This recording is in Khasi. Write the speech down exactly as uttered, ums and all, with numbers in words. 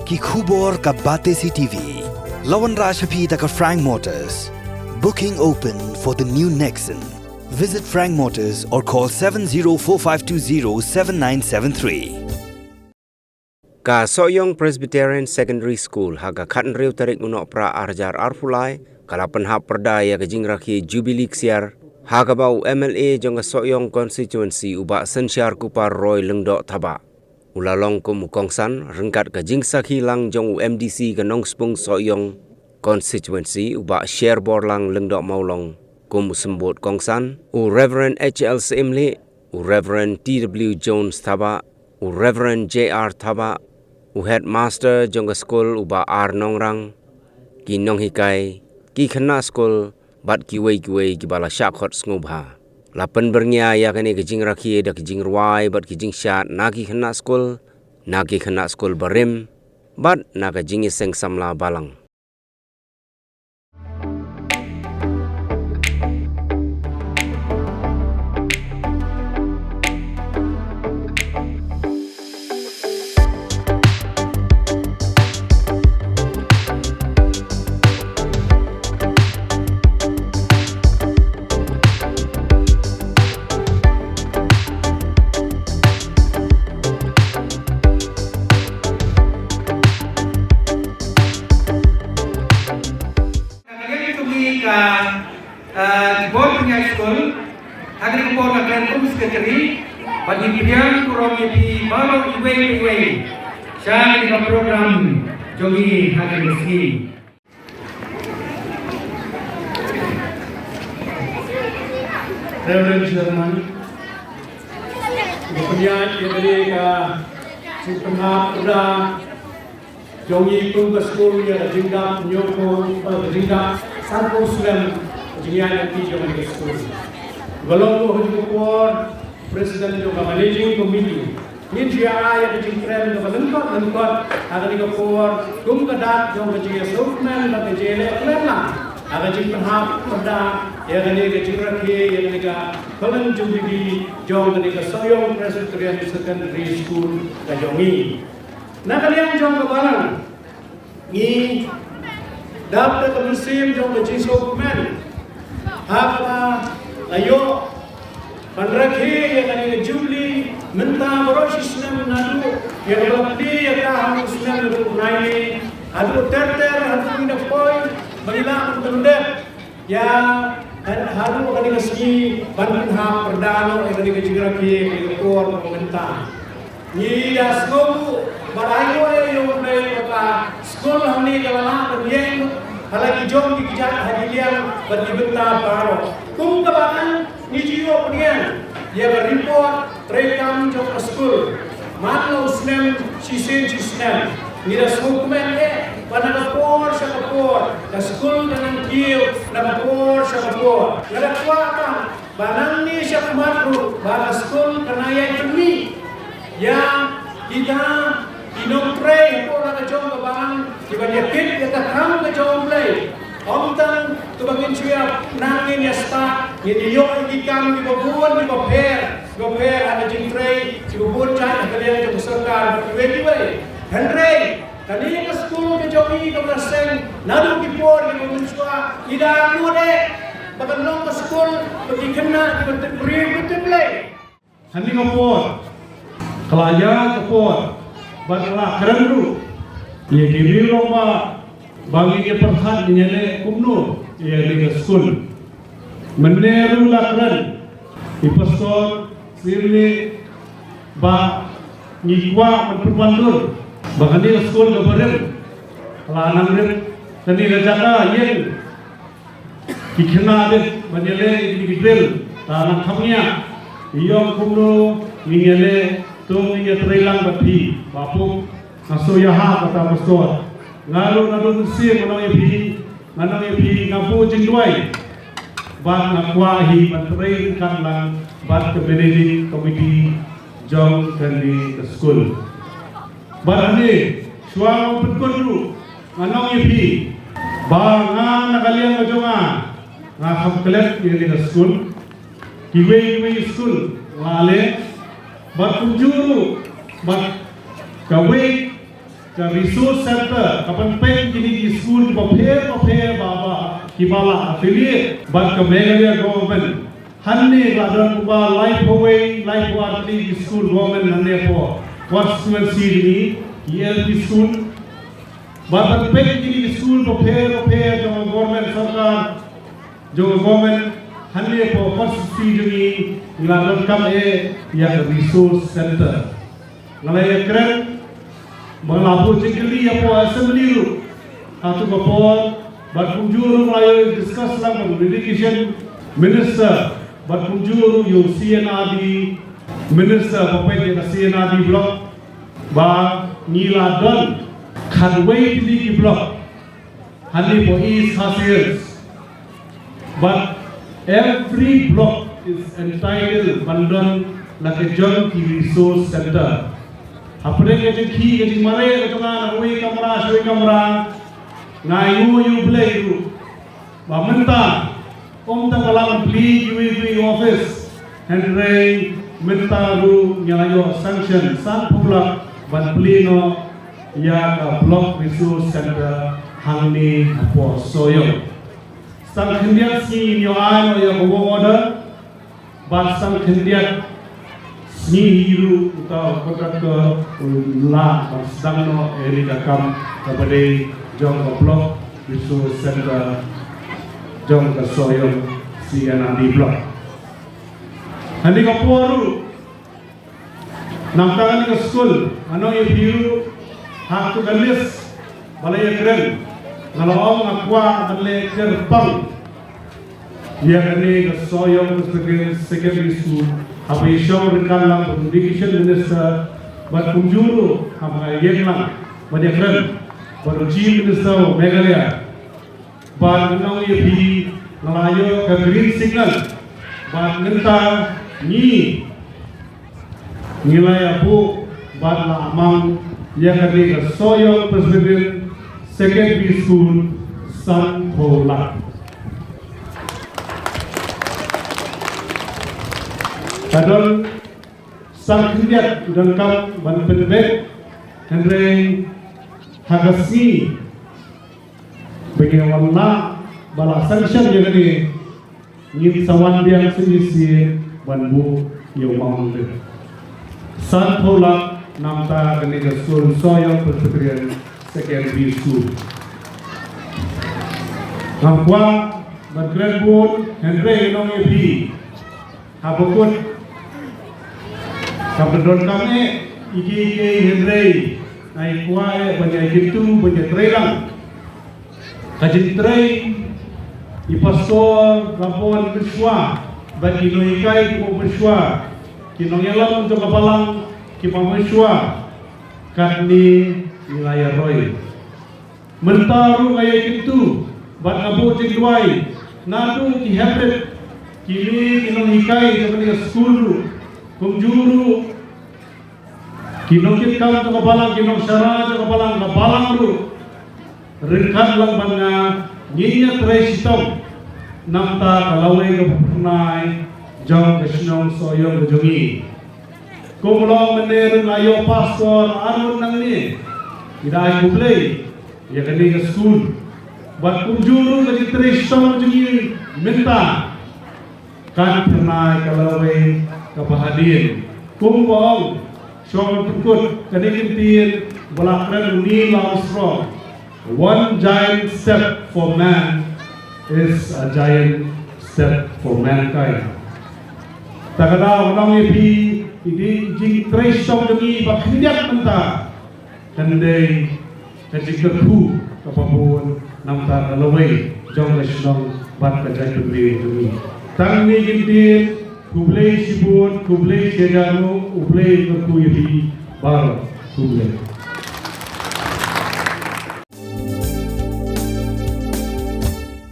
Ki khubor ka Batesi T V. La wanrah sha phi da ka Frank Motors. Booking open for the new Nexon. Visit Frank Motors or call seven zero four five two zero seven nine seven three. Ka Sohiong Presbyterian Secondary School ha ka khathynriew tarik u Nohprah arhajar arphew lai ka la pynhap pyrda ïa ka jingrakhe Jubilee ksiar, ha kaba u M L A jong ka Sohiong Constituency u Bah Synshar Kupar Roy Lyngdoh Thabah u la long kum u kongsan ryngkat ka jingsakhi lang jong u M D C ka Nongspung Sohiong Constituency u Bah Sherborlang Lyngdoh Mawlong kum u symbud kongsan, u Reverend H L Syiemlieh, u Reverend T W Jones Thabah, u Reverend J R Thabah, u Headmaster jong ka skul u Bah R Nongrang, ki nonghikai, ki khynnah skul bad kiwei kiwei kiba la shah khot sngewbha. La pynbyrngia ïa kane ka jingrakhe da ka jingrwai bad ka jingshad na ki khynnah skul, na ki khynnah skul barim bad na ka jingïaseng samla balang. Ka liang jong ngi ka, ah, ki bor pynïaid skul, ha kane ka por nga kren kum u secretary, bad ngi pdiang burom ïa phi baroh iwei pa iwei sha kane ka program jong ngi ha kane ka sngi. Reverend Chairman, nga pynïaid ïa kane ka jingpynhap pyrda jong ngi kum ka skul ïa ka jingdap hynñiewphew, eh, ka jingdap sanphew snem ka jingïaid lynti jong ngi ka skul. Nga long ruh ha kane ka por President jong ka Managing Committee. Ngin sa ïa ai ïa ka jingkren kaba lyngkot lyngkot ha kane ka por kum ka dak jong ka jingïasngewkmen bad ka jingïaleh kmen lang ha ka jingpynhap pyrda ïa kane ka jingrakhe ïa kane ka Golden Jubilee jong kane ka Sohiong Presbyterian Secondary School ka jong ngi. Na ka liang jong ka balang, ngi dap da ka mynsiem jong ka jingsngewkmen ha kaba la ïoh ban rakhe ïa kane ka Jubilee mynta baroh shi snem naduh ïa kaba la plie ïa ka ha u snem naduh u nine, haduh ter ter haduh ngi da poi ba ngi lah ban pyndep ïa, ha, haduh kane ka sngi ban pynhap pyrda noh ïa kane ka jingrakhe kane ka por kaba mynta. Ngi da sngew ba la ïoh ïa U Blei ba ka skul hangne ka la lah ban ïeng ha la ki jong ki kjat ha ki liang bad ki bynta baroh. Kum kaba nang ngi ju ïoh pdiang ïa ka report treikam jong ka skul man la u snem shisien shisnem. Ngi da sngewkmen eh ba na ka por sha ka por ka skul ka nang kiew na ka por sha ka por. Nga da kwah tang ba nangne shakhmat ruh ba ka skul ka nang ïai pynmih ïa kita ki nongtrei hapoh na ka jong ka balang kiban ïakit ïa ka kam ka jong U Blei. Ym tang kaba ngin shu ïa nang ngin ïa stad, ngin ïoh ïa ki kam kiba bun kiba pher kiba pher ha ka jingtrei kiba bun jait ha ka liang jong ka sorkar bad kiwei kiwei. Hynrei kane ka skul ka jong ngi kaba la seng naduh ki por kiba mynshuwa, ngi da mut eh ba kan long ka skul ba ki khynnah kiba tip briew ba tip Blei. Hangne ka por ka la ïaid ka por bad ka la kren ruh ïa ki riew rangbah ba ngin ïa pyrkhat ngin ïa leh kumno ïa kane ka skul. Mynne ruh la kren i Pastor Syiemlieh ba ngi kwah ban pynwandur ba kane ka skul kaba rim ka la nang rim, kane ka jaka ïeng ki khynnah dep ban ïaleh ïa kine ki drill. Ta nang kham ngiah, ïoh kumno ngin ïaleh, to ngin ïatrei lang bad phi. Ba puk nga shu ïa ha kata pastor. Nga ruh nga don mynsiem, nga ong ïa phi, nga ong ïa phi nga buh jingduwai. Bad nga kwah hi ban trei ryngkat lang bad ka managing committee jong kane ka skul. Bad hangne shuwa nga pynkut ruh, nga ong ïa phi ba nga na ka liang ka jong nga, nga kham klet ïa kane ka skul. Kiwei kiwei skul nga leh bad kumjuh ruh bad kawei Ka resource center ka pynpeit kine ki skul kiba pher bapher ba, ba kiba la affiliate bad ka Meghalaya government. Hangne la don kumba laiphew wei, laiphew ar tylli ki skul government hangne hapoh constituency jong ngi, ki L P skul. Bad pynpeit kine ki skul bapher bapher jong ka government sorkar, jong ka government hangne hapoh constituency jong ngi, ngi la donkam eh ïa ka resource center. Nga la ïakren ba nga la buh jingkylli hapoh assembly ruh ha tu ka por, bad kumjuh ruh nga la ïoh discuss lang bad u education minister, bad kumjuh ruh ïa u C and R D minister ba peit ïa ka C and R D block, ba ngi la don khatwei tylli ki block hangne hapoh East Khasi Hills. But every block is entitled ban don la ka jong ki resource center. Hapdeng ka jingkhih ka jingmareh ka jong nga na kawei ka kamra sha kawei ka kamra, nga ainguh ïa U Blei ruh ba mynta ym tang ba la plie kiwei kiwei ki office, hynrei mynta ruh ngi la ïoh sanction sanphew lak ban plie noh ïa ka block resource center hangne hapoh Sohiong. Sa khyndiat sngi ngin ïoh ai noh ïa ka work order, bad sa khyndiat sngi hi ruh uta u contractor u lah ban sdang noh ïa kane ka kam kaba dei jong ka block resource center jong ka Sohiong C and R D block. Hangne ka por ruh, namar kane ka skul, nga ong ïa phi ruh, ha tu ka list ba la ïakren, nga la ong nga kwah ban leh kyrpang ïa kane ka Sohiong Presbyterian Secondary School, haba ïashong ryngkat lang bad u Education Minister, bad kumjuh ruh haba nga ïeng lang ban ïakren bad u Chief Minister of Meghalaya. Bad nga ong ïa phi, nga la ïoh ka green signal. Bad mynta ngi, ngi la ïa buh bad la amang ïa kane ka Sohiong Presbyterian Secondary School sanphew lak. Ka don sa khyndiat u donkam ban pynbeit, hynrei ha ka sngi ba ngi wan lah ba la sanction ïa kane, ngin sa wan biang shisien ban buh ïa u mawlynnong. Sanphew lak namar kane ka skul Sohiong Presbyterian Secondary School. Ngam kwah ban kren bun, hynrei nga ong ïa phi, haba kut, kam don kam eh ïa kiei kiei, hynrei nga kwah eh ban ïa kyntu ban ïa trei lang. Ka jingtrei i pastor ba bun mynshuwa bad i nonghikai ba bun mynshuwa, ki nongïalam jong ka balang kiba bun mynshuwa, katne ngi la ïa roi. Mynta ruh nga ïa kyntu bad nga buh jingduwai, naduh ki head, kine ki nonghikai jong kane ka skul ruh, kumjuh ruh ki nongkitkam jong ka balang, ki nongsynshar jong ka balang, ka balang ruh ryngkat lang bad nga ngin ïa trei shitom namar ka lawei ka phyrnai jong ka shnong Sohiong ka jong ngi. Kum long mynne ruh nga ïoh pastor arngut nangne, ngi da ai khublei ïa kane ka skul. Bad kumjuh ruh ka jingtrei shitom jong ngi mynta kan phyrnai ka lawei kaba hadien. Kumba ong Shong Pynkut, kane ka ktien ba la kren u Neil Armstrong, "One giant step for man is a giant step for mankind." Ta ka daw nga ong ïa phi, i dei i jingtrei shitom jong ngi ba khyndiat mynta kan dei ka jingkyrkhu kaba bun namar ka lawei jong ka shnong bad ka jaitbynriew jong ngi. Tang kine ki ktien, khublei shibun, khublei shihajar nguh, U Blei un kyrkhu ïa phi baroh. Khublei.